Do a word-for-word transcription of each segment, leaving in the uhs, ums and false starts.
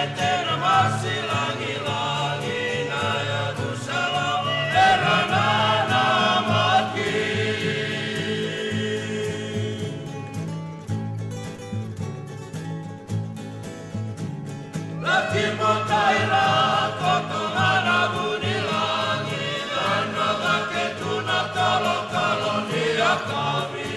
Tena masi lagilagi na yavu sa lava era nanamaki. Laki botaira koto ga na vunilagi, na cake tu na kalokalo ni yakavi.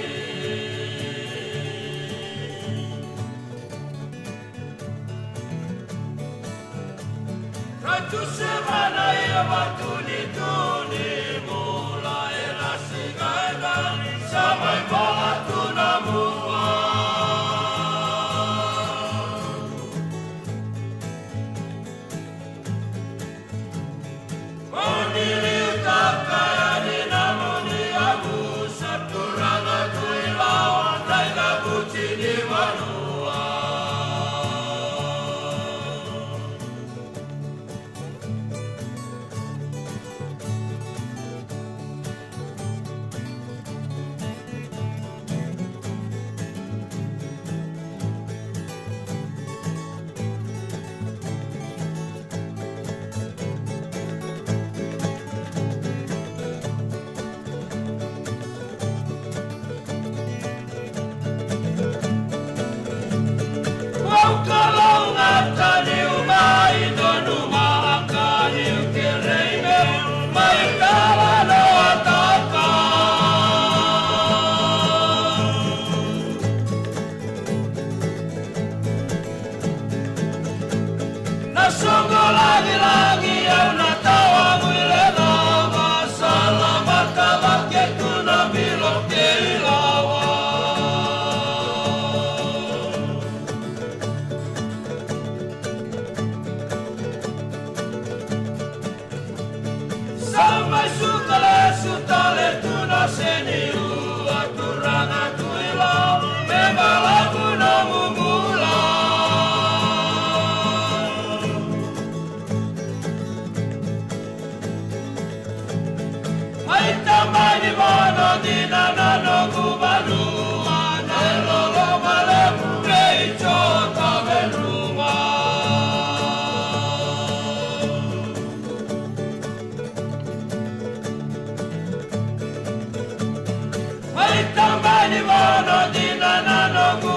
Raitu se mana ia vatu ni tu ni bula e na siga e dani sa mai bola tu na mua. Oni liutaka yani na moni yavusa turaga Tui Lawa na i cavuti ni vanua. Au kalougata niu mai donumaka niu kerei meu mai talanoataka. Na soqo lagilagi au na tawamu i lecava sa lamaka vake tu na bilo kei lawa. Sa mai suka lesu tale tu na seniua turaga Tui Lawa me balavu nomu bula. Mai tabani vano dina na noqu vanua na loloma levu vei Jota Venuma. Mai tabani vano dina na noqu